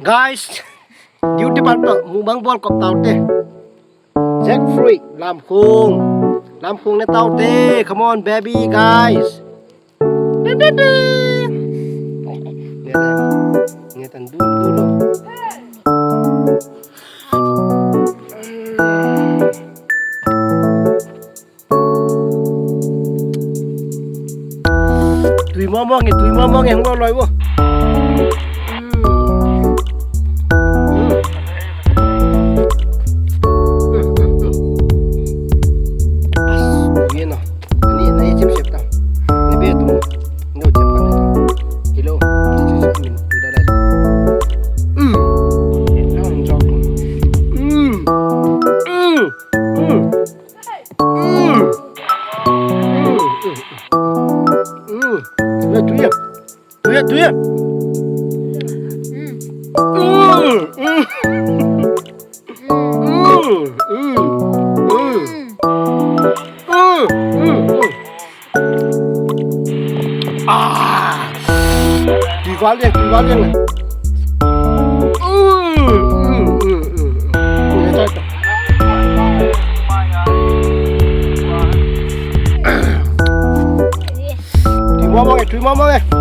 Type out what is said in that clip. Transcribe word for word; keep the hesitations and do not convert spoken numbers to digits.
Guys, duty pan to, mukbang bol kop taute. Jackfruit, lamkhong. Lamkhong ne taute. Come on, baby, guys. Nge tan, nge tan, du, du, du. Tui mong mong e, tui mong mong e, hung loi loi vo. Tui e no. Ani, na e chim sep ta. Ni be tu. Ni chim pa ni. Kilo. Ni chim sep min. Tui da da. Mm. Mm. Mm. Mm. Mm. Mm. Mm. Tuya, tuya. Tuya, tuya. Mm. Mm. Mm. Mm. Mm. Mm. Mm. Mm. Ah. Tui val jeng, tui val jeng. Mm, mm, mm, mm, mm. Tui mong mong e, tui mong mong e.